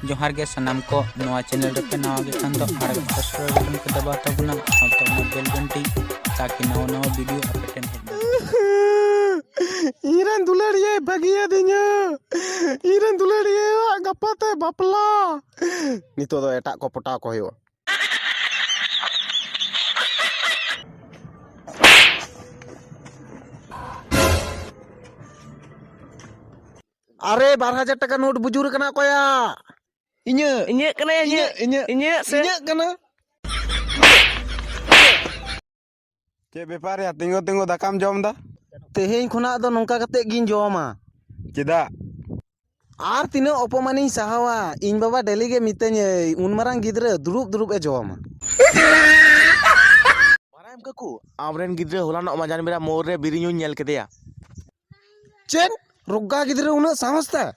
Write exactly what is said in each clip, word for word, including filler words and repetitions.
ᱡᱚᱦᱟᱨ ᱜᱮ ᱥᱟᱱᱟᱢ ᱠᱚ, ᱱᱚᱣᱟ ᱪᱮᱱᱮᱞ ᱨᱮᱯᱮ ᱱᱟᱣᱟ ᱜᱮ ᱠᱷᱟᱱ ᱫᱚ ᱟᱨ ᱥᱟᱵᱥᱠᱨᱟᱭᱤᱵ ᱵᱟᱴᱚᱱ ᱠᱚ ᱫᱟᱵᱟᱣ ᱛᱟᱵᱚᱱᱟ, ᱥᱟᱶᱛᱮ ᱚᱱᱟ ᱵᱮᱞ ᱜᱷᱚᱱᱴᱤ, ᱛᱟᱠᱤ ᱱᱟᱣᱟ ᱱᱟᱣᱟ ᱵᱷᱤᱰᱤᱭᱳ ᱟᱯᱮ ᱴᱷᱮᱱ ᱦᱮᱡ ᱫᱟᱲᱮᱭᱟᱜᱼᱟ᱾ ᱤᱧᱨᱮᱱ ᱫᱩᱞᱟᱹᱲᱤᱭᱟᱹᱭ ᱵᱟᱹᱜᱤᱭᱟᱫᱤᱧᱟ᱾ ᱤᱧᱨᱮᱱ ᱫᱩᱞᱟᱹᱲᱤᱭᱟᱹᱣᱟᱜ ᱜᱟᱯᱟ ᱛᱮ ᱵᱟᱯᱞᱟ᱾ ᱱᱤᱛᱚᱜ ᱫᱚ ᱮᱴᱟᱜ ᱠᱚ ᱯᱚᱴᱟᱣ ᱠᱚ ᱦᱩᱭᱩᱜᱼᱟ᱾ ᱟᱨᱮ, ᱵᱟᱨ ᱦᱟᱡᱟᱨ ᱴᱟᱠᱟ ᱱᱳᱴ ᱵᱩᱡᱩᱨ ᱠᱟᱱᱟ ᱚᱠᱚᱭᱟᱜ? ᱤᱧᱟᱹᱜ᱾ ᱤᱧᱟᱹᱜ ᱠᱟᱱᱟ, ᱤᱧᱟᱹᱜ᱾ ᱤᱧᱟᱹᱜ, ᱤᱧᱟᱹᱜ᱾ ᱤᱧᱟᱹᱜ ᱥᱮ? ᱤᱧᱟᱹᱜ ᱠᱟᱱᱟ᱾ ᱪᱮᱫ ᱵᱮᱯᱟᱨ ᱭᱟ, ᱛᱤᱸᱜᱩ ᱛᱤᱸᱜᱩ ᱫᱟᱠᱟᱢ ᱡᱚᱢ ᱫᱟ? ᱛᱮᱦᱮᱧ ᱠᱷᱚᱱᱟᱜ ᱫᱚ ᱱᱚᱝᱠᱟ ᱠᱟᱛᱮ ᱜᱤᱧ ᱡᱚᱢᱟ᱾ ᱪᱮᱫᱟᱜ? ᱟᱨ ᱛᱤᱱᱟᱹᱜ ᱚᱯᱚᱢᱟᱱᱤᱧ ᱥᱟᱦᱟᱣᱟ? ᱤᱧ ᱵᱟᱵᱟ ᱰᱮᱞᱤ ᱜᱮ ᱢᱤᱛᱟᱹᱧᱟᱹᱭ, ᱩᱱ ᱢᱟᱨᱟᱝ ᱜᱤᱫᱽᱨᱟᱹ ᱫᱩᱲᱩᱵ ᱫᱩᱲᱩᱵ ᱮ ᱡᱚᱢᱟ᱾ ᱵᱟᱲᱟᱭᱟᱢ ᱠᱟᱠᱩ, ᱟᱢᱨᱮᱱ ᱜᱤᱫᱽᱨᱟᱹ ᱦᱚᱞᱟᱱᱚᱜ ᱢᱟᱸᱡᱟᱱ ᱵᱮᱲᱟ ᱢᱳᱲ ᱨᱮ ᱵᱤᱲᱤ ᱧᱩᱧ ᱧᱮᱞ ᱠᱮᱫᱮᱭᱟ᱾ ᱪᱮᱫ? ᱨᱳᱜᱟ ᱜᱤᱫᱽᱨᱟᱹ ᱩᱱᱟᱹᱜ ᱥᱟᱦᱚᱥ ᱛᱟᱭ?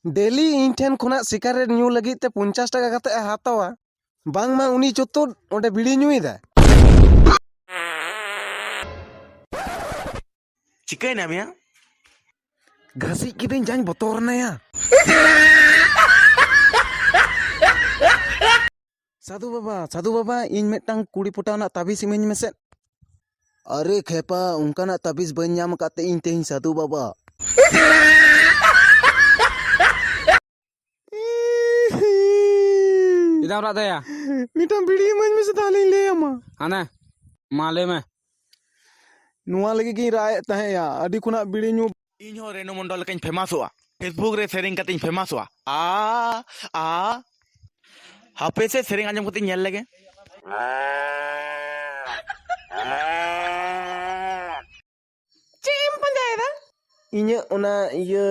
ᱰᱮᱞᱤ ᱤᱧ ᱴᱷᱮᱱ ᱠᱷᱚᱱᱟᱜ ᱥᱤᱜᱟᱨᱮᱴ ᱧᱩ ᱞᱟᱹᱜᱤᱫ ᱛᱮ ᱯᱚᱧᱪᱟᱥ ᱴᱟᱠᱟ ᱠᱟᱛᱮ ᱮ ᱦᱟᱛᱟᱣᱟ᱾ ᱵᱟᱝᱢᱟ ᱩᱱᱤ ᱪᱚᱛᱩᱫ ᱚᱸᱰᱮ ᱵᱤᱲᱤ ᱧᱩᱭᱮᱫᱟ᱾ ᱪᱤᱠᱟᱹᱭᱮᱱᱟ ᱢᱮᱭᱟ? ᱜᱷᱟᱥᱤᱡ ᱠᱤᱫᱟᱹᱧ, ᱡᱟᱧ ᱵᱚᱛᱚᱨ ᱮᱱᱟᱭᱟ᱾ ᱥᱟᱹᱫᱷᱩ ᱵᱟᱵᱟ, ᱥᱟᱹᱫᱷᱩ ᱵᱟᱵᱟ, ᱤᱧ ᱢᱤᱫᱴᱟᱝ ᱠᱩᱲᱤ ᱯᱚᱴᱟᱣ ᱨᱮᱱᱟᱜ ᱛᱟᱵᱤᱡ ᱤᱢᱟᱹᱧ ᱢᱮᱥᱮ᱾ ᱟᱨᱮ ᱠᱷᱮᱯᱟ, ᱚᱱᱠᱟᱱᱟᱜ ᱛᱟᱵᱤᱡ ᱵᱟᱹᱧ ᱧᱟᱢ ᱟᱠᱟᱫ ᱛᱮ ᱤᱧ ᱛᱮᱦᱮᱧ ᱥᱟᱹᱫᱷᱩ ᱵᱟᱵᱟ᱾ ᱪᱮᱫᱟᱜ ᱮᱢ ᱨᱟᱜ ᱫᱟᱭᱟ? ᱢᱤᱫᱴᱟᱝ ᱵᱤᱲᱤ ᱤᱢᱟᱹᱧ ᱢᱮᱥᱮ, ᱛᱟᱦᱞᱮᱧ ᱞᱟᱹᱭ ᱟᱢᱟ᱾ ᱦᱟᱱᱮ, ᱢᱟ ᱞᱟᱹᱭ ᱢᱮ᱾ ᱱᱚᱣᱟ ᱞᱟᱹᱜᱤᱫ ᱜᱤᱧ ᱨᱟᱜ ᱮᱫ ᱛᱟᱦᱮᱸᱭᱟ, ᱟᱹᱰᱤ ᱠᱷᱚᱱᱟᱜ ᱵᱤᱲᱤ ᱧᱩ᱾ ᱤᱧ ᱦᱚᱸ ᱨᱮᱱᱩ ᱢᱚᱱᱰᱚᱞ ᱞᱮᱠᱟᱧ ᱯᱷᱮᱢᱟᱥᱚᱜᱼᱟ, Facebook ᱨᱮ ᱥᱮᱨᱮᱧ ᱠᱟᱛᱮᱧ ᱯᱷᱮᱢᱟᱥᱚᱜᱼᱟ᱾ ᱟ, ᱟ, ᱦᱟᱯᱮ ᱥᱮ, ᱥᱮᱨᱮᱧ ᱟᱸᱡᱚᱢ ᱠᱟᱛᱮᱧ ᱧᱮᱞ ᱞᱮᱜᱮ᱾ ᱪᱮᱫ ᱮᱢ ᱯᱟᱸᱡᱟᱭᱮᱫᱟ? ᱤᱧᱟᱹᱜ ᱚᱱᱟ ᱤᱭᱟᱹ᱾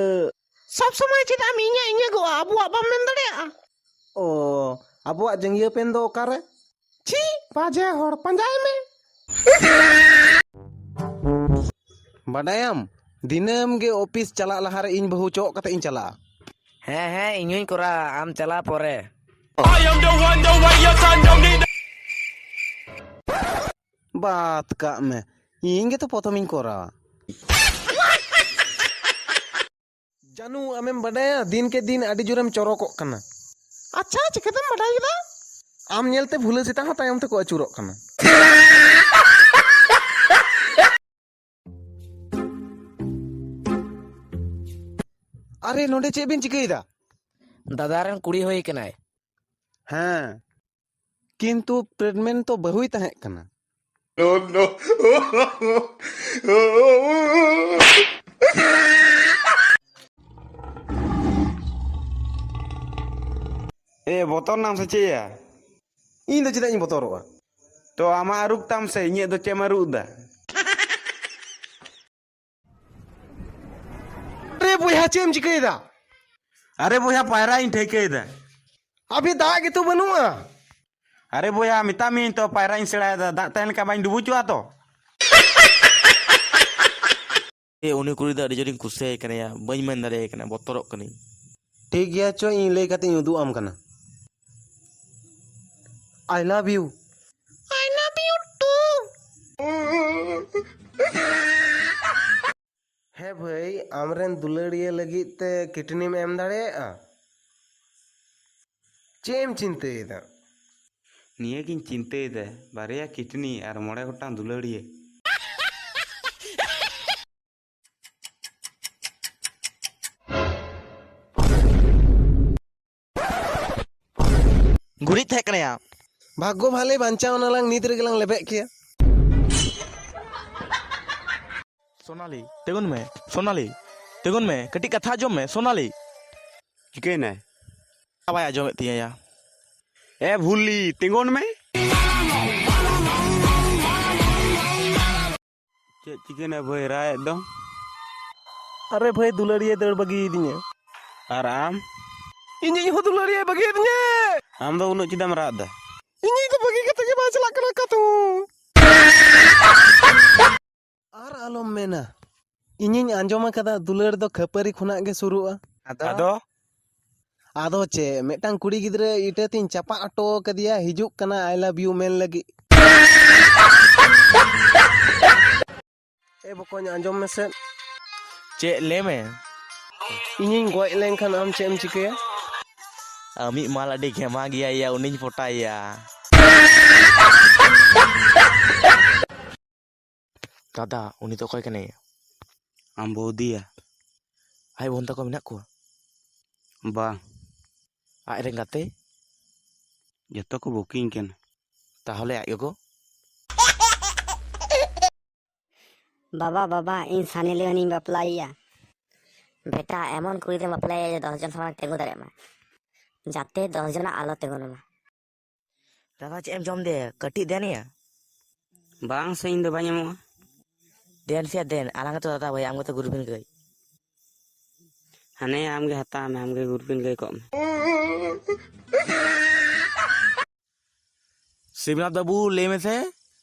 ᱥᱚᱵ ᱥᱚᱢᱚᱭ ᱪᱮᱫᱟᱜ ᱮᱢ ᱤᱧᱟᱹᱜ ᱤᱧᱟᱹᱜᱚᱜᱼᱟ? ᱟᱵᱚᱣᱟᱜ ᱵᱟᱢ ᱢᱮᱱ ᱫᱟᱲᱮᱭᱟᱜᱼᱟ? ᱚ, ᱟᱵᱚᱣᱟᱜ ᱡᱟᱸᱜᱤᱭᱟᱹ ᱯᱮᱱ ᱫᱚ ᱚᱠᱟᱨᱮ? ᱪᱷᱤ, ᱵᱟᱡᱮ ᱦᱚᱲ, ᱯᱟᱸᱡᱟᱭ ᱢᱮ᱾ ᱵᱟᱰᱟᱭᱟᱢ, ᱫᱤᱱᱟᱹᱢ ᱜᱮ ᱚᱯᱷᱤᱥ ᱪᱟᱞᱟᱜ ᱞᱟᱦᱟᱨᱮ ᱤᱧ ᱵᱟᱹᱦᱩ ᱪᱚᱜ ᱠᱟᱛᱮ ᱤᱧ ᱪᱟᱞᱟᱜᱼᱟ᱾ ᱦᱮᱸ, ᱦᱮᱸ, ᱤᱧ ᱦᱚᱸᱧ ᱠᱚᱨᱟᱣᱟ, ᱟᱢ ᱪᱟᱞᱟᱣ ᱯᱚᱨᱮ᱾ ᱵᱟᱫ ᱠᱟᱜ ᱢᱮ, ᱤᱧ ᱜᱮᱛᱚ ᱯᱨᱚᱛᱷᱚᱢᱤᱧ ᱠᱚᱨᱟᱣᱟ᱾ ᱡᱟᱱᱩ, ᱟᱢᱮᱢ ᱵᱟᱰᱟᱭᱟ, ᱫᱤᱱ ᱠᱮ ᱫᱤᱱ ᱟᱹᱰᱤ ᱡᱳᱨᱮᱢ ᱪᱚᱨᱚᱠᱚᱜ ᱠᱟᱱᱟ᱾ ᱟᱪᱪᱷᱟ, ᱪᱤᱠᱟᱹᱛᱮᱢ ᱵᱟᱰᱟᱭ ᱠᱮᱫᱟ? ᱟᱢ ᱧᱮᱞᱛᱮ ᱵᱷᱩᱞᱟᱹ ᱥᱮᱛᱟ ᱦᱚᱸ ᱛᱟᱭᱚᱢ ᱛᱮᱠᱚ ᱟᱹᱪᱩᱨᱚᱜ ᱠᱟᱱᱟ᱾ ᱟᱨᱮ, ᱱᱚᱰᱮ ᱪᱮᱫ ᱵᱤᱱ ᱪᱤᱠᱟᱹᱭᱮᱫᱟ? ᱫᱟᱫᱟ ᱨᱮᱱ ᱠᱩᱲᱤ ᱦᱩᱭ ᱠᱟᱱᱟᱭ᱾ ᱦᱮᱸ, ᱠᱤᱱᱛᱩ ᱯᱨᱮᱜᱱᱮᱱᱴ ᱛᱚ ᱵᱟᱹᱦᱩᱭ ᱛᱟᱦᱮᱸ ᱠᱟᱱᱟ᱾ No, no. ᱮ, ᱵᱚᱛᱚᱨ ᱱᱟᱢ ᱥᱮ ᱪᱮᱫ ᱭᱟ? ᱤᱧ ᱫᱚ ᱪᱮᱫᱟᱜ ᱤᱧ ᱵᱚᱛᱚᱨᱚᱜᱼᱟ? ᱛᱚ, ᱟᱢᱟᱜ ᱟᱹᱨᱩᱵ ᱛᱟᱢ ᱥᱮ, ᱤᱧᱟᱹᱜ ᱫᱚ ᱪᱮᱫ ᱮᱢ ᱟᱹᱨᱩᱵ ᱮᱫᱟ? ᱟᱨᱮ ᱵᱚᱭᱦᱟ, ᱪᱮᱫ ᱮᱢ ᱪᱤᱠᱟᱹᱭᱮᱫᱟ? ᱟᱨᱮ ᱵᱚᱭᱦᱟ, ᱯᱟᱭᱨᱟᱜ ᱤᱧ ᱴᱷᱟᱹᱭᱠᱟᱹᱭᱮᱫᱟ᱾ ᱟᱵᱮ, ᱫᱟᱜ ᱜᱮᱛᱚ ᱵᱟᱹᱱᱩᱜᱼᱟ᱾ ᱟᱨᱮ ᱵᱚᱭᱦᱟ, ᱢᱮᱛᱟᱜ ᱢᱤᱭᱟᱹᱧ ᱛᱚ, ᱯᱟᱭᱨᱟᱜ ᱤᱧ ᱥᱮᱬᱟᱭᱮᱫᱟ, ᱫᱟᱜ ᱛᱟᱦᱮᱸ ᱞᱮᱱᱠᱷᱟᱱ ᱵᱟᱹᱧ ᱰᱩᱵᱩᱡᱚᱜᱼᱟ ᱛᱚ᱾ ᱮ, ᱩᱱᱤ ᱠᱩᱲᱤ ᱫᱚ ᱟᱹᱰᱤ ᱡᱳᱨᱤᱧ ᱠᱩᱥᱤᱭᱟᱭ ᱠᱟᱱᱟ ᱭᱟ, ᱵᱟᱹᱧ ᱢᱮᱱ ᱫᱟᱲᱮᱭᱟᱭ ᱠᱟᱱᱟ, ᱵᱚᱛᱚᱨᱚᱜ ᱠᱟᱹᱱᱟᱹᱧ᱾ ᱴᱷᱤᱠ ᱜᱮᱭᱟ, ᱪᱚ, ᱤᱧ ᱞᱟᱹᱭ ᱠᱟᱛᱮ ᱤᱧ ᱩᱫᱩᱜ ᱟᱢ ᱠᱟᱱᱟ᱾ I love you. I love you too. ᱦᱮᱸ ᱵᱷᱟᱹᱭ, ᱟᱢᱨᱮᱱ ᱫᱩᱞᱟᱹᱲᱤᱭᱟᱹ ᱞᱟᱹᱜᱤᱫ ᱛᱮ ᱠᱤᱰᱱᱤᱢ ᱮᱢ ᱫᱟᱲᱮᱭᱟᱜᱼᱟ? ᱪᱮᱫ ᱮᱢ ᱪᱤᱱᱛᱟᱹᱭᱮᱫᱟ? ᱱᱤᱭᱟᱹᱜᱤᱧ ᱪᱤᱱᱛᱟᱹᱭᱮᱫᱟ, ᱵᱟᱨᱭᱟ ᱠᱤᱰᱱᱤ ᱟᱨ ᱢᱚᱬᱮ ᱜᱚᱴᱟᱝ ᱫᱩᱞᱟᱹᱲᱤᱭᱟᱹ᱾ ᱜᱩᱨᱤᱡ ᱛᱟᱦᱮᱸ ᱠᱟᱱᱟᱭᱟ᱾ ᱵᱷᱟᱜᱽᱜᱚ ᱵᱷᱟᱞᱮ ᱵᱟᱧᱪᱟᱣ ᱮᱱᱟᱞᱟᱝ, ᱱᱤᱛ ᱨᱮᱜᱮ ᱞᱟᱝ ᱞᱮᱵᱮᱫ ᱠᱮᱭᱟ᱾ ᱥᱳᱱᱟᱞᱤ, ᱛᱤᱸᱜᱩᱱ ᱢᱮ᱾ ᱥᱳᱱᱟᱞᱤ, ᱛᱤᱸᱜᱩᱱ ᱢᱮ, ᱠᱟᱹᱴᱤᱡ ᱠᱟᱛᱷᱟ ᱟᱸᱡᱚᱢ ᱢᱮ, ᱥᱳᱱᱟᱞᱤ᱾ ᱪᱤᱠᱟᱹᱭᱮᱱᱟᱭ? ᱵᱟᱭ ᱟᱸᱡᱚᱢᱮᱫ ᱛᱤᱧᱟᱹ ᱭᱟ᱾ ᱮ ᱵᱷᱩᱞᱤ, ᱛᱤᱸᱜᱩᱱ ᱢᱮ᱾ ᱪᱮᱫ ᱪᱤᱠᱟᱹᱭᱮᱱᱟ ᱵᱷᱟᱹᱭ, ᱨᱟᱜ ᱮᱫ ᱫᱚ? ᱟᱨᱮ ᱵᱷᱟᱹᱭ, ᱫᱩᱞᱟᱹᱲᱤᱭᱟᱹ ᱫᱟᱹᱲ ᱵᱟᱹᱜᱤᱭᱟᱫᱤᱧᱟ᱾ ᱟᱨ ᱟᱢ? ᱤᱧᱤᱡ ᱦᱚᱸ ᱫᱩᱞᱟᱹᱲᱤᱭᱟᱹ ᱵᱟᱹᱜᱤᱭᱟᱫᱤᱧᱟ᱾ ᱟᱢ ᱫᱚ ᱩᱱᱟᱹᱜ ᱪᱮᱫᱟᱜ ᱮᱢ ᱨᱟᱜ ᱮᱫᱟ? ᱤᱧᱤᱡ ᱫᱚ ᱵᱟᱹᱜᱤ ᱠᱟᱛᱮ ᱜᱮ ᱵᱟᱭ ᱪᱟᱞᱟᱜ ᱠᱟᱱᱟ ᱚᱠᱟ ᱛᱮᱦᱚᱸ᱾ ᱟᱨ ᱟᱞᱚᱢ ᱢᱮᱱᱟ, ᱤᱧᱤᱧ ᱟᱸᱡᱚᱢ ᱟᱠᱟᱫᱟ, ᱫᱩᱞᱟᱹᱲ ᱫᱚ ᱠᱷᱟᱹᱯᱟᱹᱨᱤ ᱠᱷᱚᱱᱟᱜ ᱜᱮ ᱥᱩᱨᱩᱜᱼᱟ᱾ ᱟᱫᱚ? ᱟᱫᱚ ᱪᱮᱫ, ᱢᱤᱫᱴᱟᱝ ᱠᱩᱲᱤ ᱜᱤᱫᱽᱨᱟᱹ ᱤᱴᱟᱹ ᱛᱤᱧ ᱪᱟᱯᱟᱫ ᱦᱚᱴᱚ ᱠᱟᱫᱮᱭᱟ, ᱦᱤᱡᱩᱜ ᱠᱟᱱᱟ I love you ᱢᱮᱱ ᱞᱟᱹᱜᱤᱫ᱾ ᱮ ᱵᱚᱠᱚᱧ, ᱟᱸᱡᱚᱢ ᱢᱮᱥᱮ᱾ ᱪᱮᱫ? ᱞᱟᱹᱭ ᱢᱮ᱾ ᱤᱧᱤᱧ ᱜᱚᱡ ᱞᱮᱱᱠᱷᱟᱱ ᱟᱢ ᱪᱮᱫ ᱮᱢ ᱪᱤᱠᱟᱹᱭᱟ? ᱟᱢᱤᱡ ᱢᱟᱞ ᱟᱹᱰᱤ ᱜᱷᱮᱢᱟ ᱜᱮᱭᱟᱭ ᱭᱟ, ᱩᱱᱤᱧ ᱯᱚᱴᱟᱭᱮᱭᱟ᱾ ᱫᱟᱫᱟ, ᱩᱱᱤ ᱫᱚ ᱚᱠᱚᱭ ᱠᱟᱱᱟᱭ? ᱟᱢ ᱵᱳᱫᱤᱭᱟ᱾ ᱟᱡ ᱵᱚᱱ ᱛᱟᱠᱚ ᱢᱮᱱᱟᱜ ᱠᱚᱣᱟ? ᱵᱟᱝ᱾ ᱟᱡ ᱨᱮᱱ ᱜᱟᱛᱮ? ᱡᱚᱛᱚ ᱠᱚ ᱵᱩᱠᱤᱝ ᱠᱟᱱᱟ᱾ ᱛᱟᱦᱚᱞᱮ ᱟᱡ ᱜᱚᱜᱚ? ᱵᱟᱵᱟ, ᱵᱟᱵᱟ, ᱤᱧ ᱥᱟᱱᱤ ᱞᱤᱭᱳᱱᱤᱧ ᱵᱟᱯᱞᱟᱭᱮᱭᱟ᱾ ᱵᱮᱴᱟ, ᱮᱢᱚᱱ ᱠᱩᱲᱤ ᱜᱤᱫᱽᱨᱟᱹᱢ ᱵᱟᱯᱞᱟᱭᱮᱭᱟ ᱡᱮ ᱫᱚᱥ ᱡᱚᱱ ᱥᱟᱢᱟᱝ ᱨᱮ ᱛᱤᱸᱜᱩ ᱫᱟᱲᱮᱭᱟᱜ ᱢᱟ, ᱡᱟᱛᱮ ᱫᱚᱥ ᱡᱚᱱᱟᱜ ᱟᱞᱚ ᱛᱤᱸᱜᱩᱱ ᱢᱟ᱾ ᱫᱟᱫᱟ, ᱪᱮᱫ ᱮᱢ ᱡᱚᱢ ᱫᱮ? ᱠᱟᱹᱴᱤᱡ ᱫᱮᱱ ᱭᱟ᱾ ᱵᱟᱝ ᱥᱮ, ᱤᱧ ᱫᱚ ᱵᱟᱹᱧ ᱮᱢᱚᱜᱼᱟ᱾ ᱫᱮᱱ ᱥᱮ ᱫᱮᱱ, ᱟᱞᱟᱝ ᱜᱮᱛᱚ ᱫᱟᱫᱟ ᱵᱷᱟᱹᱭ, ᱟᱢ ᱜᱮᱛᱚ ᱜᱩᱨᱵᱤᱱ ᱜᱟᱹᱭ᱾ ᱦᱟᱱᱮ ᱟᱢ ᱜᱮ ᱦᱟᱛᱟᱣ ᱢᱮ, ᱟᱢ ᱜᱮ ᱜᱩᱨᱵᱤᱱ ᱜᱟᱹᱭ ᱠᱚᱜ ᱢᱮ᱾ ᱥᱤᱵᱱᱟᱛᱷ ᱵᱟᱹᱵᱩ, ᱞᱟᱹᱭ ᱢᱮᱥᱮ,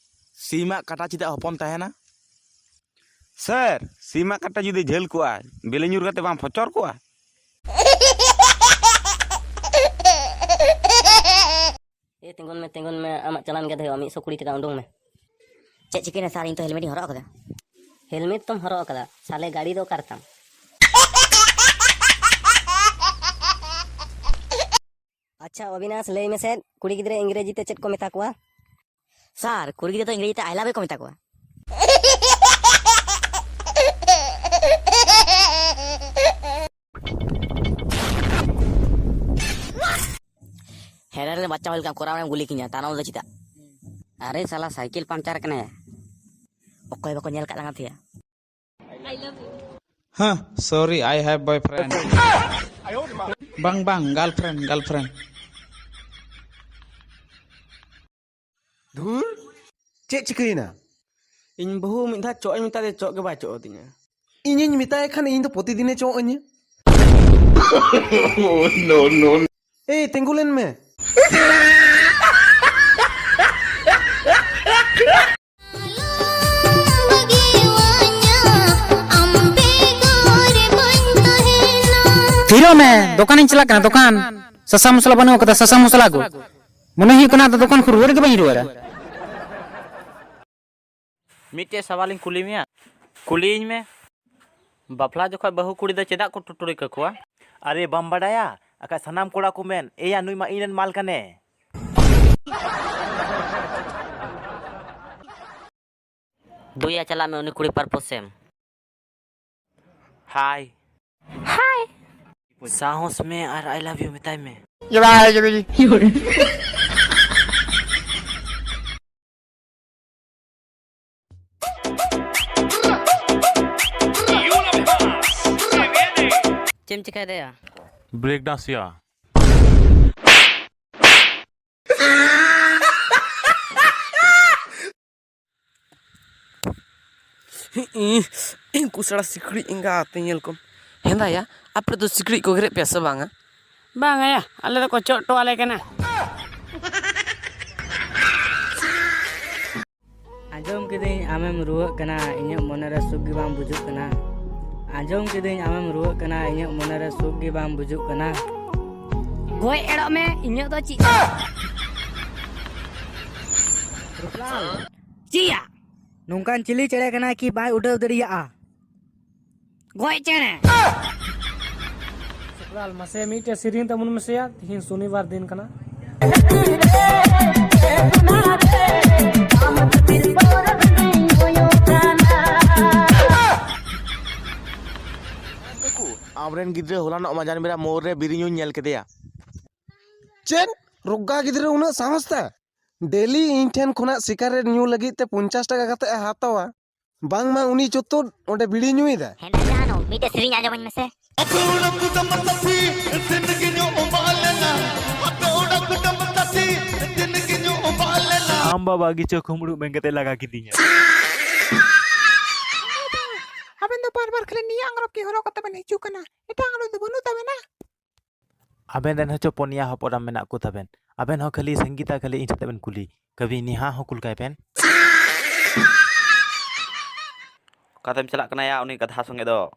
ᱥᱤᱢᱟᱜ ᱠᱟᱴᱟ ᱪᱮᱫᱟᱜ ᱦᱚᱯᱚᱱ ᱛᱟᱦᱮᱱᱟ? ᱥᱮᱨ, ᱥᱤᱢᱟᱜ ᱠᱟᱴᱟ ᱡᱩᱫᱤ ᱡᱷᱟᱹᱞ ᱠᱚᱜᱼᱟ, ᱵᱤᱞᱤ ᱧᱩᱨ ᱠᱟᱛᱮ ᱵᱟᱝ ᱯᱷᱚᱪᱚᱨ ᱠᱚᱜᱼᱟ? ᱮ, ᱛᱤᱸᱜᱩᱱ ᱢᱮ, ᱛᱤᱸᱜᱩᱱ ᱢᱮ, ᱟᱢᱟᱜ ᱪᱟᱞᱟᱱ ᱜᱮᱫ ᱦᱩᱭᱩᱜᱼᱟ, ᱢᱤᱫ ᱥᱚ ᱠᱩᱲᱤ ᱴᱟᱠᱟ ᱩᱰᱩᱝ ᱢᱮ᱾ ᱪᱮᱫ ᱪᱤᱠᱟᱹᱭᱮᱱᱟ ᱥᱟᱨ? ᱤᱧ ᱛᱚ ᱦᱮᱞᱢᱮᱴ ᱤᱧ ᱦᱚᱨᱚᱜ ᱟᱠᱟᱫᱟ᱾ ᱦᱮᱞᱢᱮᱴ ᱛᱚᱢ ᱦᱚᱨᱚᱜ ᱟᱠᱟᱫᱟ, ᱥᱟᱞᱮ ᱜᱟᱹᱰᱤ ᱫᱚ ᱚᱠᱟ ᱨᱮᱛᱟᱢ? ᱟᱪᱪᱷᱟ ᱚᱵᱤᱱᱟᱥ, ᱞᱟᱹᱭ ᱢᱮᱥᱮ, ᱠᱩᱲᱤ ᱜᱤᱫᱽᱨᱟᱹ ᱤᱝᱨᱮᱡᱤ ᱛᱮ ᱪᱮᱫ ᱠᱚ ᱢᱮᱛᱟ ᱠᱚᱣᱟ? ᱥᱟᱨ, ᱠᱩᱲᱤ ᱜᱤᱫᱽᱨᱟᱹ ᱫᱚ ᱤᱝᱨᱮᱡᱤ ᱛᱮ I love you ᱠᱚ ᱢᱮᱛᱟ ᱠᱚᱣᱟ᱾ ᱦᱮᱨᱮ ᱨᱮ ᱵᱟᱪᱪᱟ ᱦᱩᱭ ᱞᱮᱠᱟ ᱠᱚᱨᱟᱣ ᱮᱢ ᱜᱩᱞᱤ ᱠᱤᱧᱟ, ᱛᱟᱭᱱᱚᱢ ᱫᱚ ᱪᱮᱫᱟᱜ? ᱟᱨᱮ ᱥᱟᱞᱟ, ᱥᱟᱭᱠᱮᱞ ᱯᱟᱢᱪᱟᱨ ᱠᱟᱱᱟᱭᱟ᱾ ᱚᱠᱚᱭ ᱵᱟᱠᱚ ᱧᱮᱞ ᱠᱟᱜ ᱞᱟᱝᱟ ᱛᱮᱭᱟ? ᱦᱮᱸ, sorry, I have boyfriend. ᱵᱟᱝ, ᱵᱟᱝ, girlfriend, girlfriend. ᱫᱷᱩᱨ, ᱪᱮᱫ ᱪᱤᱠᱟᱹᱭᱮᱱᱟ? ᱤᱧ ᱵᱟᱹᱦᱩ ᱢᱤᱫ ᱫᱷᱟᱣ ᱪᱚᱜ ᱤᱧ ᱢᱮᱛᱟ ᱫᱮᱭᱟ, ᱪᱚᱜ ᱜᱮ ᱵᱟᱭ ᱪᱚᱜ ᱟᱹᱫᱤᱧᱟ᱾ ᱤᱧᱤᱧ ᱢᱮᱛᱟᱭ ᱠᱷᱟᱱ ᱤᱧ ᱫᱚ ᱯᱨᱚᱛᱤᱫᱤᱱᱮ ᱪᱚᱜ ᱟᱹᱧᱟ᱾ No, no. ᱮᱭ, ᱛᱤᱸᱜᱩ ᱞᱮᱱ ᱢᱮ᱾ ᱛᱷᱤᱨᱚᱜ ᱢᱮ, ᱫᱚᱠᱟᱱᱤᱧ ᱪᱟᱞᱟᱜ ᱠᱟᱱᱟ, ᱫᱚᱠᱟᱱ᱾ ᱥᱟᱥᱟᱝ ᱢᱚᱥᱞᱟ ᱵᱟᱹᱱᱩᱜ ᱟᱠᱟᱫᱟ, ᱥᱟᱥᱟᱝ ᱢᱚᱥᱞᱟ ᱟᱹᱜᱩ᱾ ᱢᱚᱱᱮ ᱦᱩᱭᱩᱜ ᱠᱟᱱᱟ ᱟᱫᱚ ᱫᱚᱠᱟᱱ ᱠᱷᱚᱱ ᱨᱩᱣᱟᱹᱲ ᱜᱮ ᱵᱟᱹᱧ ᱨᱩᱣᱟᱹᱲᱟ᱾ ᱢᱤᱫᱴᱮᱡ ᱥᱟᱣᱟᱞᱤᱧ ᱠᱩᱞᱤ ᱢᱮᱭᱟ, ᱠᱩᱞᱤᱭᱤᱧ ᱢᱮ, ᱵᱟᱯᱞᱟ ᱡᱚᱠᱷᱚᱡ ᱵᱟᱹᱦᱩ ᱠᱩᱲᱤ ᱫᱚ ᱪᱮᱫᱟᱜ ᱠᱚ ᱴᱩᱴᱩᱨᱤ ᱠᱟᱠᱚᱣᱟ? ᱟᱨᱮ, ᱵᱟᱢ ᱵᱟᱰᱟᱭᱟ? ᱟᱠᱷᱟᱡ ᱥᱟᱱᱟᱢ ᱠᱚᱲᱟ ᱠᱚ ᱢᱮᱱ, "ᱮᱭᱟ, ᱱᱩᱭ ᱢᱟ ᱤᱧ ᱨᱮᱱ ᱢᱟᱞ ᱠᱟᱱᱮ᱾" ᱫᱩᱭᱟ, ᱪᱟᱞᱟᱜ ᱢᱮ, ᱩᱱᱤ ᱠᱩᱲᱤ ᱯᱟᱨᱯᱚᱥ ᱮᱢ᱾ ᱦᱟᱭ᱾ ᱦᱟᱭ᱾ ᱥᱟᱦᱚᱥ ᱢᱮ ᱟᱨ I love you ᱢᱮᱛᱟᱭ ᱢᱮ᱾ ᱪᱮᱫ ᱮᱢ ᱪᱤᱠᱟᱹᱭ ᱫᱟᱭᱟ? ᱵᱨᱮᱠ ᱰᱟᱱᱥ ᱭᱟ᱾ ᱤᱧ ᱠᱩᱥᱟᱲᱟ ᱥᱤᱠᱲᱤᱡ ᱮᱸᱜᱟ ᱟᱛᱮ ᱧᱮᱞ ᱠᱚᱢ᱾ ᱦᱮᱸᱫᱟᱭᱟ, ᱟᱯᱮ ᱫᱚ ᱥᱤᱠᱲᱤᱡ ᱠᱚ ᱜᱮᱨᱮᱫ ᱯᱮᱭᱟ ᱥᱮ ᱵᱟᱝᱟ? ᱵᱟᱝ ᱟᱭᱟ, ᱟᱞᱮ ᱫᱚᱠᱚ ᱪᱚᱜ ᱴᱚ ᱟᱞᱮ ᱠᱟᱱᱟ᱾ ᱟᱸᱡᱚᱢ ᱠᱤᱫᱟᱹᱧ ᱟᱢᱮᱢ ᱨᱩᱣᱟᱹᱜ ᱠᱟᱱᱟ, ᱤᱧᱟᱹᱜ ᱢᱚᱱᱮᱨᱮ ᱥᱩᱠ ᱜᱮ ᱵᱟᱝ ᱵᱩᱡᱩᱜ ᱠᱟᱱᱟ᱾ ᱟᱸᱡᱚᱢ ᱠᱤᱫᱟᱹᱧ ᱟᱢᱮᱢ ᱨᱩᱣᱟᱹᱜ ᱠᱟᱱᱟ, ᱤᱧᱟᱹᱜ ᱢᱚᱱᱮᱨᱮ ᱥᱩᱠ ᱜᱮ ᱵᱟᱝ ᱵᱩᱡᱩᱜ ᱠᱟᱱᱟ᱾ ᱜᱚᱡ ᱮᱲᱚᱜ ᱢᱮ, ᱤᱧᱟᱹᱜ ᱫᱚ ᱪᱮᱫ? ᱨᱩᱯᱞᱟᱞ᱾ ᱪᱮᱫ ᱭᱟ? ᱱᱚᱝᱠᱟᱱ ᱪᱤᱞᱤ ᱪᱮᱬᱮ ᱠᱟᱱᱟᱭ ᱠᱤ ᱵᱟᱭ ᱩᱰᱟᱹᱣ ᱫᱟᱲᱮᱭᱟᱜᱼᱟ? ᱜᱚᱡ ᱪᱮᱬᱮ᱾ ᱥᱩᱠᱞᱟᱞ, ᱢᱟᱥᱮ ᱢᱤᱫᱴᱮᱡ ᱥᱮᱨᱮᱧ ᱛᱟᱵᱚᱱ ᱢᱮᱥᱮᱭᱟ, ᱛᱤᱦᱤᱧ ᱥᱚᱱᱤᱵᱟᱨ ᱫᱤᱱ ᱠᱟᱱᱟ᱾ ᱟᱢᱨᱮᱱ ᱜᱤᱫᱽᱨᱟᱹ ᱦᱚᱞᱟᱱᱚᱜ ᱢᱟᱸᱡᱟᱱ ᱵᱮᱲᱟ ᱢᱳᱲ ᱨᱮ ᱵᱤᱲᱤ ᱧᱩᱧ ᱧᱮᱞ ᱠᱮᱫᱮᱭᱟ᱾ ᱪᱮᱫ? ᱨᱳᱜᱟ ᱜᱤᱫᱽᱨᱟᱹ ᱩᱱᱟᱹᱜ ᱥᱟᱦᱚᱥ ᱛᱟᱭ? ᱰᱮᱞᱤ ᱤᱧ ᱴᱷᱮᱱ ᱠᱷᱚᱱᱟᱜ ᱥᱤᱜᱟᱨᱮᱴ ᱧᱩ ᱞᱟᱹᱜᱤᱫ ᱛᱮ ᱯᱚᱧᱪᱟᱥ ᱴᱟᱠᱟ ᱠᱟᱛᱮ ᱮ ᱦᱟᱛᱟᱣᱟ᱾ ᱵᱟᱝᱢᱟ ᱩᱱᱤ ᱪᱚᱛᱩᱫ ᱚᱸᱰᱮ ᱵᱤᱲᱤ ᱧᱩᱭᱮᱫᱟ᱾ ᱦᱮᱸᱫᱟ ᱡᱟᱱᱩ, ᱢᱤᱫᱴᱮᱡ ᱥᱮᱨᱮᱧ ᱟᱸᱡᱚᱢᱟᱹᱧ ᱢᱮᱥᱮ᱾ ᱟᱯᱮ ᱚᱲᱟᱜ ᱠᱚ ᱰᱟᱢ ᱛᱟᱹᱛᱤ, ᱫᱤᱱ ᱜᱮ ᱧᱩ ᱚᱵᱟᱜ ᱞᱮᱱᱟ᱾ ᱟᱯᱮ ᱚᱲᱟᱜ ᱠᱚ ᱰᱟᱢ ᱛᱟᱹᱛᱤ, ᱫᱤᱱ ᱜᱮ ᱧᱩ ᱚᱵᱟᱜ ᱞᱮᱱᱟ᱾ ᱟᱢ ᱵᱟᱵᱟ ᱜᱮ ᱪᱚ ᱠᱩᱢᱵᱽᱲᱩ ᱢᱮᱱ ᱠᱟᱛᱮ ᱞᱟᱜᱟ ᱠᱤᱫᱤᱧᱟ᱾ ᱟᱵᱮᱱ ᱫᱚ ᱵᱟᱨ ᱵᱟᱨ ᱠᱷᱟᱹᱞᱤ ᱱᱤᱭᱟᱹ ᱟᱝᱨᱚᱵ ᱜᱮ ᱦᱚᱨᱚᱜ ᱠᱟᱛᱮ ᱵᱮᱱ ᱦᱤᱡᱩᱜ ᱠᱟᱱᱟ, ᱮᱴᱟᱜ ᱟᱝᱨᱚᱵ ᱫᱚ ᱵᱟᱹᱱᱩᱜ ᱛᱟᱵᱮᱱᱟ? ᱟᱵᱮᱱ ᱨᱮᱱ ᱦᱚᱸ ᱪᱚ ᱯᱚᱱᱭᱟ ᱦᱚᱯᱚᱱ ᱮᱨᱟ ᱢᱮᱱᱟᱜ ᱠᱚ ᱛᱟᱵᱮᱱ᱾ ᱟᱵᱮᱱ ᱦᱚᱸ ᱠᱷᱟᱹᱞᱤ ᱥᱚᱝᱜᱤᱛᱟ ᱠᱷᱟᱹᱞᱤ ᱤᱧ ᱥᱟᱛᱮᱜ ᱵᱮᱱ ᱠᱩᱞᱤ᱾ ᱠᱟᱹᱵᱷᱤ ᱱᱮᱦᱟ ᱦᱚᱸ ᱠᱩᱞ ᱠᱟᱭ ᱵᱮᱱ᱾ ᱚᱠᱟᱛᱮᱢ ᱪᱟᱞᱟᱜ ᱠᱟᱱᱟ ᱭᱟ ᱩᱱᱤ ᱜᱟᱫᱷᱟ ᱥᱚᱸᱜᱮ ᱫᱚ?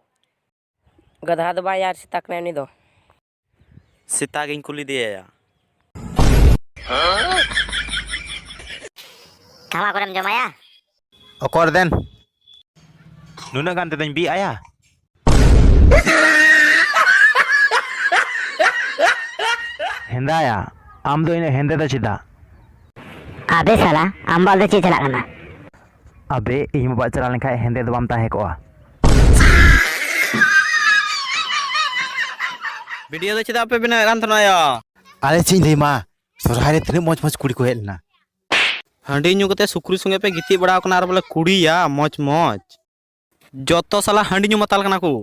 ᱜᱟᱫᱷᱟ ᱫᱚ ᱵᱟᱝ ᱭᱟᱨ, ᱥᱮᱛᱟ ᱠᱟᱱᱟᱭ ᱩᱱᱤ ᱫᱚ᱾ ᱥᱮᱛᱟ ᱜᱤᱧ ᱠᱩᱞᱤᱫᱮᱭᱟ᱾ ᱠᱷᱟᱣᱟ ᱠᱚᱨᱮᱢ ᱡᱚᱢᱟᱭᱟ? ᱚᱠᱚᱨ ᱫᱮᱱ᱾ ᱱᱩᱱᱟᱹᱜ ᱜᱟᱱ ᱛᱮᱫᱚᱧ ᱵᱤᱜ ᱟᱭᱟ᱾ ᱦᱮᱸᱫᱟᱭᱟ, ᱟᱢ ᱫᱚ ᱤᱱᱟᱹᱜ ᱦᱮᱸᱫᱮ ᱫᱚ ᱪᱮᱫᱟᱜ? ᱟᱵᱮ ᱥᱟᱞᱟ, ᱟᱢ ᱵᱟᱞ ᱫᱚ ᱪᱮᱫ ᱪᱟᱞᱟᱜ ᱠᱟᱱᱟ? ᱟᱵᱮ, ᱤᱧ ᱵᱟᱵᱟ ᱪᱟᱞᱟᱣ ᱞᱮᱱᱠᱷᱟᱡ ᱦᱮᱸᱫᱮ ᱫᱚ ᱵᱟᱢ ᱛᱟᱦᱮᱸ ᱠᱚᱜᱼᱟ᱾ ᱵᱷᱤᱰᱤᱭᱳ ᱫᱚ ᱪᱮᱫᱟᱜ ᱯᱮ ᱵᱮᱱᱟᱣᱮᱫ ᱠᱟᱱ ᱛᱟᱦᱮᱱᱟ ᱭᱟ? ᱟᱞᱮ ᱪᱮᱫ ᱤᱧ ᱞᱟᱹᱭ ᱢᱟ, ᱥᱚᱨᱦᱟᱭ ᱨᱮ ᱛᱤᱱᱟᱹᱜ ᱢᱚᱡᱽ ᱢᱚᱡᱽ ᱠᱩᱲᱤ ᱠᱚ ᱦᱮᱡ ᱞᱮᱱᱟ᱾ ᱦᱟᱺᱰᱤ ᱧᱩ ᱠᱟᱛᱮ ᱥᱩᱠᱨᱤ ᱥᱚᱸᱜᱮ ᱯᱮ ᱜᱤᱛᱤᱡ ᱵᱟᱲᱟᱣ ᱠᱟᱱᱟ ᱟᱨ ᱵᱚᱞᱮ ᱠᱩᱲᱤᱭᱟ ᱢᱚᱡᱽ ᱢᱚᱡᱽ᱾ ᱡᱚᱛᱚ ᱥᱟᱞᱟ ᱦᱟᱺᱰᱤ ᱧᱩ ᱢᱟᱛᱟᱞ ᱠᱟᱱᱟ ᱠᱚ᱾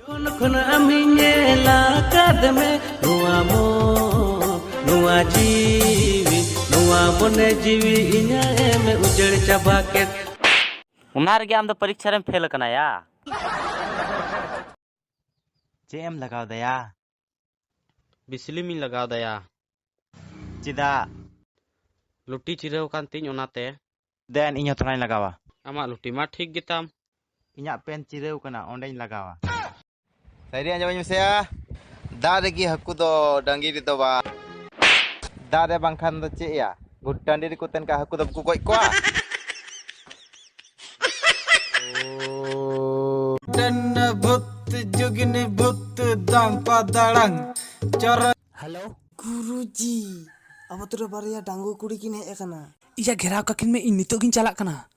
ᱠᱷᱚᱱ ᱠᱷᱚᱱ ᱟᱢᱤᱧ ᱧᱮᱞ ᱟᱠᱟᱫ ᱢᱮ, ᱱᱚᱣᱟ ᱢᱚᱱ, ᱱᱚᱣᱟ ᱡᱤᱣᱤ, ᱱᱚᱣᱟ ᱢᱚᱱᱮ ᱡᱤᱣᱤ ᱤᱧᱟᱜ ᱮᱢ ᱩᱡᱟᱹᱲ ᱪᱟᱵᱟ ᱠᱮᱫ᱾ ᱚᱱᱟ ᱨᱮᱜᱮ ᱟᱢ ᱫᱚ ᱯᱚᱨᱤᱠᱠᱷᱟ ᱨᱮᱢ ᱯᱷᱮᱞ ᱟᱠᱟᱱᱟ ᱭᱟ᱾ ᱪᱮᱫ ᱮᱢ ᱞᱟᱜᱟᱣ ᱫᱟᱭᱟ? ᱵᱤᱥᱞᱤᱢ ᱤᱧ ᱞᱟᱜᱟᱣ ᱫᱟᱭᱟ᱾ ᱪᱮᱫᱟᱜ? ᱞᱩᱴᱤ ᱪᱤᱨᱟᱹᱣ ᱠᱟᱱ ᱛᱤᱧ ᱚᱱᱟᱛᱮ᱾ ᱫᱮᱱ, ᱤᱧ ᱦᱚᱸ ᱛᱷᱚᱲᱟᱧ ᱞᱟᱜᱟᱣᱟ᱾ ᱟᱢᱟᱜ ᱞᱩᱴᱤ ᱢᱟ ᱴᱷᱤᱠ ᱜᱮᱛᱟᱢ᱾ ᱤᱧᱟᱜ ᱯᱮᱱ ᱪᱤᱨᱟᱹᱣ ᱠᱟᱱᱟ, ᱚᱸᱰᱮᱧ ᱞᱟᱜᱟᱣᱟ᱾ ᱥᱟᱭᱨᱤ, ᱟᱸᱡᱚᱢᱟᱹᱧ ᱢᱮᱥᱮᱭᱟ, ᱫᱟᱜ ᱨᱮᱜᱮ ᱦᱟᱹᱠᱩ ᱫᱚ ᱰᱟᱺᱜᱤ ᱨᱮᱫᱚ ᱵᱟᱝ᱾ ᱫᱟᱜ ᱨᱮ ᱵᱟᱝᱠᱷᱟᱱ ᱫᱚ ᱪᱮᱫ ᱭᱟ? ᱜᱩᱴ ᱴᱟᱺᱰᱤ ᱨᱮᱠᱚ ᱛᱟᱦᱮᱱ ᱠᱷᱟᱱ ᱦᱟᱹᱠᱩ ᱫᱚ ᱵᱟᱠᱚ ᱜᱚᱡ ᱠᱚᱣᱟ? ᱰᱟᱹᱱ ᱵᱷᱩᱛ, ᱡᱩᱜᱤᱱᱤ ᱵᱷᱩᱛ, ᱫᱟᱢᱯᱟ ᱫᱟᱲᱟᱝ, ᱪᱚᱨ᱾ ᱦᱮᱞᱳ᱾ ᱜᱩᱨᱩᱡᱤ, ᱟᱵᱚ ᱟᱹᱛᱩ ᱨᱮ ᱵᱟᱨᱭᱟ ᱰᱟᱺᱜᱩᱣᱟᱹ ᱠᱩᱲᱤ ᱠᱤᱱ ᱦᱮᱡ ᱟᱠᱟᱱᱟ᱾ ᱤᱭᱟ, ᱜᱷᱮᱨᱟᱣ ᱠᱟᱠᱤᱱ ᱢᱮ, ᱤᱧ ᱱᱤᱛᱚᱜ ᱜᱤᱧ ᱪᱟᱞᱟᱜ ᱠᱟᱱᱟ᱾